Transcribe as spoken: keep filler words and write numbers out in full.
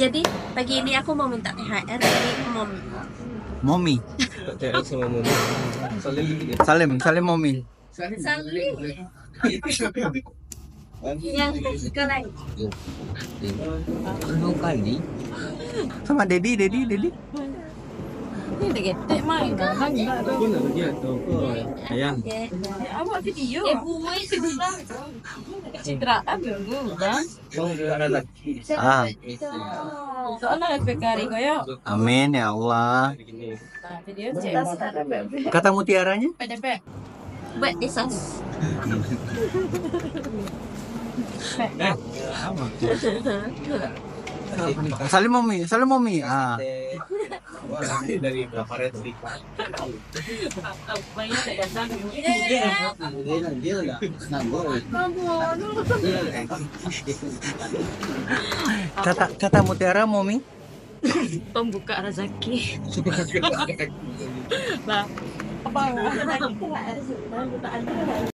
Jadi, pagi ini aku mau minta T H R dari Momi. Momi. T H R sama Momi. Salim. Salim, Salim Momi. Salim. Yang sekarang. Dua kali. Sama Dedi, Dedi, Dedi. Ini dah getek mah. Ini kan. Aku nak pergi atau kau? Ayah. Awak video. Eh, buai sebelah. Citraan dulu, bang. Ah, Soalnya F P K hari kau ya. Amin ya Allah. Nah, video cek. Kata mutiaranya? Pada pek. Buat desas. Salim Momi, Salim Momi. Ah. Dari berapa hari tadi? Banyak tak datang. Kata kata mutiara Momi. Pembuka rezeki. Lah. Apa?